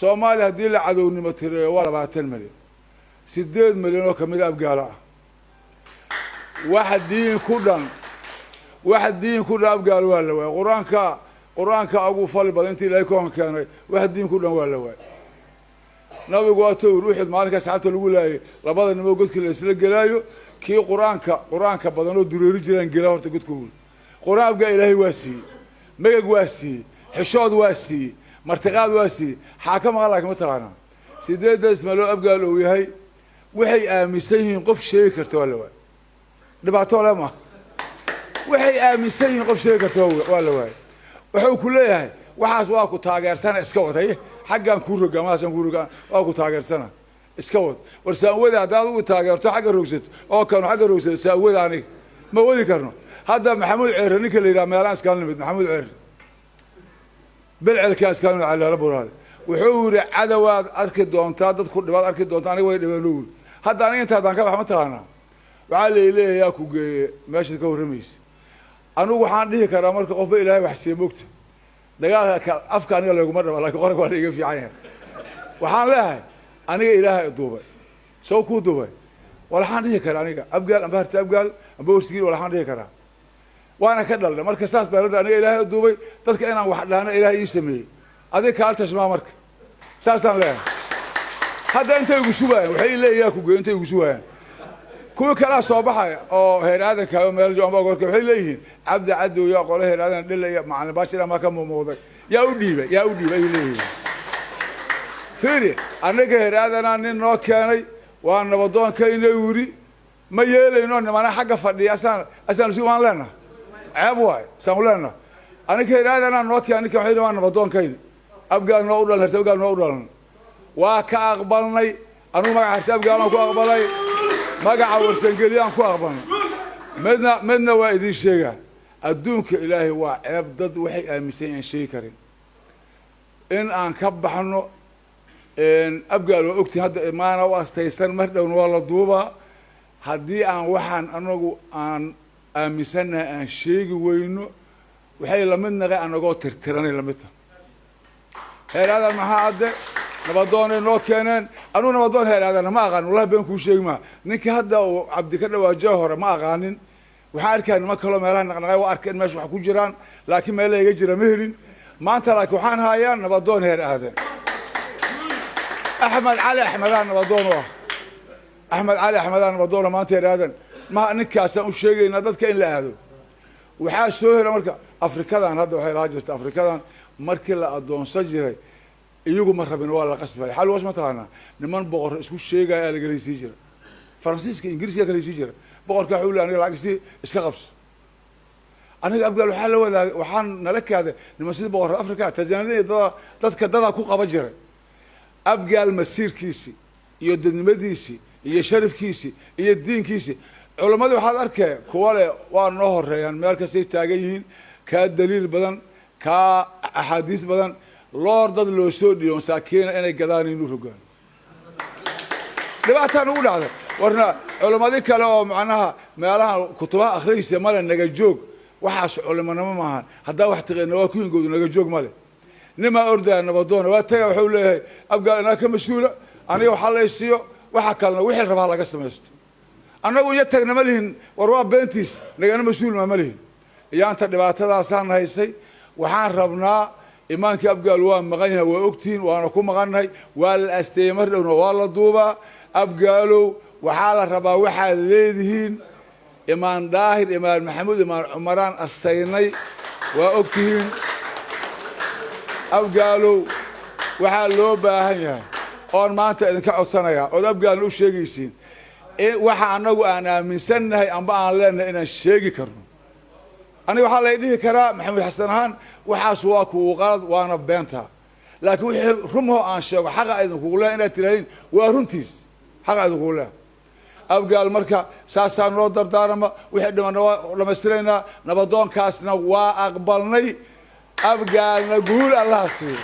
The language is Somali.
Soomaaliya haddii la cadownimo tireeyo waa 20 milyan, 8 milyan oo kamida Abgaalo ah. Wax diin ku dhan, wax diin ku dhan Abgaalo waa la waayay. Qur-aanka ugu fali badan inta Ilahay koonka keenay. Wax diin ku dhan waa la waayay. Nabigu waa towr Uxud maalinka asxaabta lagu laayay, labada nimoo godkii la isla gelaayo, kii qur-aanka badan oo dureeri jiraan gela horta godka wuli. Qur-aan Abgaa Ilaahay waa siiyey, megag waa siiyey, xishood waa siiyey, martiqaad waa siiyey. Xaa ka maqan? Laakiin ma taqaanaa sideedda ismaaloo Abgaal uu yahay, waxay aaminsan yihiin qof sheegi karta waa la waayay. Dhibaato le ma waxay aaminsan yihiin qof sheegi karta waa la waayay. Wuxuu ku leeyahay waxaas waa ku taageersana, iska wad. Haye, xaggaan kuu roga, maasaan kuu roga, waa ku taageersana, iska wad. War saawada haddaad ugu taageerto xagga rogsato oo kanu xagga rogsato, saawada aniga ma wadi karno. Hadda Maxamuud Ceere ninka la yidhaha, meelaan iskala nimid, Maxamuud Ceere belcelkaa iskala nimid, Caliara Buraale, wuxuu yidhi cadowaad arki doontaa, dadku dhibaad arki doontaa. Aniga way dhibeen o yidhi. Hadda aniga inta haddaan ka bax, ma taqaanaa, waxaa lay leeyahay yaa ku geeye meeshaad ka warramaysa. Anigu waxaan dhihi karaa marka qofba Ilaahay wax siiye mogta. Dagaalka afka aniga layguma dhaba, lakin qorag waa la iga fiican yahay. Waxaan leeyahay aniga Ilaahay duubay, saw kuu duubay. Walaxaan dhihi karaa aniga Abgaal amba Harti Abgaal amba Horsigiil, walaxaan dhihi karaa waana ka dhalnay. Marka saas darada aniga Ilaahay duubay, dadka inaan wax dhahno Ilaahay ii sameeyey. Adiga kaala tashmaa. Marka saasaan leeyahay. Hadda intay igu sugaayaan, waxay leeyihin yaa ku geey, intay igu sugaayaan. Kuwii kalaa soo baxaya oo heer aadanka meel amba gorka, waxay leeyihiin Cabdi Cadow yaa qole heer aadan dhilaya, macalin Baashir amaa ka muuqmuuqday, yaa u dhiibay, yaa u dhiibay, ayay leeyihiin. Fiiri, annaga heer aadanaa nin noo keenay, waa nabadoonkayna yiri ma yeelayno. Nimana xagga fadhiya asaan isu waan leenaha, ceeb waay saan u leenaha. Aniga heer aadanaa noo keenay ninka, waxay waa nabadoonkayna, Abgaal noo u dhalan, Harti Abgaal noo u dhalan, waa ka aqbalnay. Anugu magaca Harti Abgaalaan ku aqbalay, magaca Warsangeliyaan ku aqbalnay. Midna waa idiin sheegaa, adduunka Ilaahay waa ceeb dad waxay aaminsan aan sheegi karin. In aan ka baxno Abgaal waa ogtihin, hadda imaana u astaysan, mar dhowna waa la duubaa. Haddii aan waxaan anagu aan aaminsannahay aan sheegi weyno, waxay lamid naqay anagoo tirtiranay lamid tahay. Heer aadan maxaa adde nabadoonay noo keeneen. Anugu nabadoon heer aadanna ma aqaanin, wallahi been kuu sheegi maa. Ninka hadda uu Cabdi ka dhawaajiya hore ma aqaanin. Waxaan arkaya niman kaloo meelaha naqnaqay, waa arkay in meesha wax ku jiraan, laakiin meel iga jira ma helin maanta. Laakiin waxaan hayaa nabadoon heer aadan, Axmed Cali Axmedaa nabadoon u ah. Axmed Cali Axmedaa nabadoona maanta heer aadan. Ma ninkaasaan u sheegaynaa dadka in la aado. Waxaa soo hela marka Afrikadan hadda waxay lahaa jirta, Afrikadan markii la addoonsan jiray iyagu ma rabin, waa la qasbaya. Xal was ma taqaanaa, niman boqor isku sheegaya aa lagalaysiin jira. Faransiiska, Ingiriiska galaysiin jira. Boqorka waxuu le aniga lacag si iska qabso. Aniga Abgaal waxaa la wadaagay, waxaan nala kaaday niman sidii boqorka Africa, Tanzania iyo dada dadka dadaa ku qaban jiray. Abgaal masiirkiisi iyo dadnimadiisi iyo sharafkiisi iyo diinkiisi, culammadii waxaad arkee kuwa le waa noo horeeyaan, meel kastay taagan yihiin, kaa daliil badan, kaa axaadiis badan, loor dad loo soo dhiibo masaakiina inay gadaan inu rogaan. Dhibaataa nagu dhacday. Warna culammadii kale oo macnaha meelaha kutubaha akhriyaysa male, naga joog, waxaas culimonimo maahan. Haddaa wax taqeena waa kuwingoodu, naga joog male. Nimaa ordaya nabadoona waa taga, waxau leeyahay Abgaal inaa ka mas-uula, aniga waxaa laysiiyo, waxa kalena wixii rabaa laga samaysto. Annagu iyo tagna ma lihin. War waa beentiis, nagana mas-uul ma lihin. Iyaanta dhibaatadaasaan haysay. Waxaan rabnaa imaankii Abgaal waa maqan yahay, waa ogtihiin, waana ku maqannahay. Waa la asteeyey, mar dhowna waa la duubaa. Abgaalow, waxaa la rabaa waxaad leedihiin. Imaan Daahir, Imaan Maxamuud, Imaan Cumaraan astaynay, waa ogtihiin. Abgaalow, waxaa loo baahan yahay oon maanta idinka codsanayaa ood Abgaalna u sheegaysiin, waxa annagu aan aaminsannahay amba aan leenahay inaan sheegi karno. Aniga waxaa lay dhihi karaa Maxamuud Xasan ahaan waxaas waa kugu qalad, waana beenta, laakiin wixii rumhoo aan sheego xaqa idinkugu leehay inaad tirahiin waa runtiis, xaqa idinkugu leehay. Abgaal marka saasaa noo dardaarama, wixii dhimanna waa dhamaystiraynaa, nabadoonkaasna waa aqbalnay. Abgaalna guul Allaha siiyo.